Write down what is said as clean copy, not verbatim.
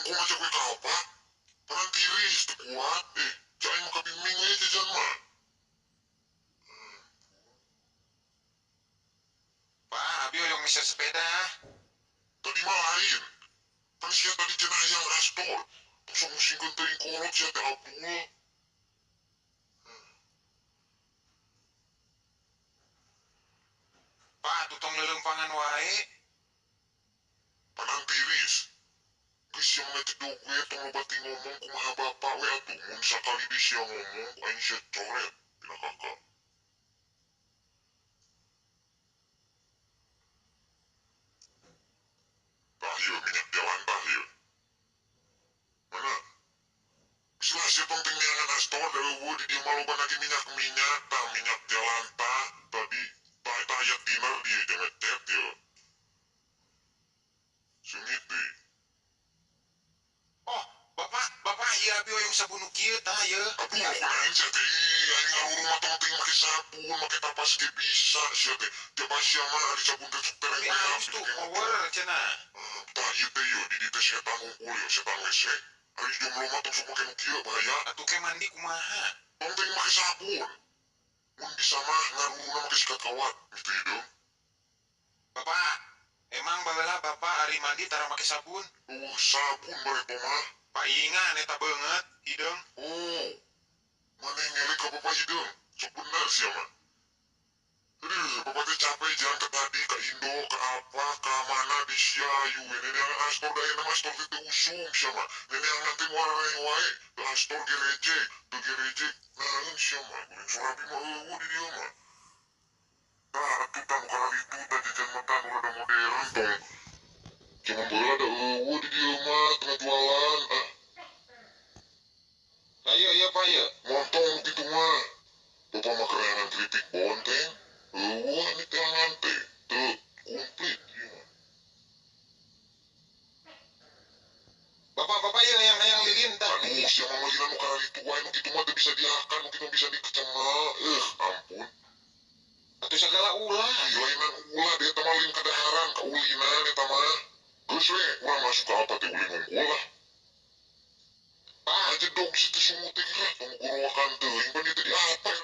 Ongkong aja gue ke apa? Panan tiris, teu kuat. Cai mah kabiming we jajan mah. Pak, abi hoyong meser sepeda. Tadi mah lain. Kan sia tadi cenah hayang astor. Tong sok musingkeun teuing kolot sia teh Abdul. Pak, atuh tong leuleumpangan wae. Panan tiris. Geus sia mah cedok we tong loba ti ngomong kumaha bapak we atuh. Mun sakali deui sia ngomong ku aing sia coret tina kakak. Tah ieu minyak jalan tah ieu. Mana? Geus lah sia tong teh neangan astor da eueuh di dieu mah loba lagi minyak-minyak tah minyak jalan tah tadi tah eta aya tiner dieu jeung ngecet ieu. Seungit deui. Oh, bapak, bapak ieu abi hoyong sabun nu kieu tah ieu. Aduh, naon sia teh? Ih, aing ngarurung mah tong teuing make sabun, make tapas ge bisa sia teh. Jaba sia mah ari sabun teh sok tereng Tapi beak halus di tuh dieu power cenah. Tah ieu teh ieu di dieu teh setan hungkul ieu, setan WC. Ari jomblo mah tong sok make nu kieu bahaya. Atuh ke mandi kumaha? Tong teuing make sabun. Mun bisa mah ngarurungna make sikat kawat, gitu hideung. Bapak, emang baheula bapak ari mandi tara make sabun? Eueuh sabun bareto mah. Paingan eta beungeut hideung. Oh, maneh ngelek ka bapak hideung. Sok bener sia mah. Aduh, bapak teh capek jalan ke tadi, ke Indo, ke apa, ke mana di sia ayu we. Neneangan astor da ayeuna mah astor teh teu usum sia mah. Neneangan teh moal wae, teu astor gerejek, teu gerejek. Naon sia mah, goreng surabi mah eueuh di dieu mah. Tah atuh tah nu kararitu tah jajan mah tah nu rada modern tong. Jaman baheula da eueuh di dieu mah tengah jualan ah. Ayo ieu Pak ieu. Montong nu kitu mah. Bapak mah kereangan keripik bonteng. Eueuh ini teangan teh, teu komplit ieu mah. Bapak, bapak ieu hayang-hayang lilin tah. Aduh, sia mah meulina nu kararitu wae nu kitu mah teu bisa dihakan, nu kitu bisa dikecengel. Ampun. Atuh sagala ulah. Ih, lainan ulah deui eta mah lain kadaharan, kaulinan eta mah. Geus we, urang masuk ka apa teh ulin hungkul lah. Pak, Aja dong si teh sungut teh geura tong gorowakan teuing pan ieu teh di apa.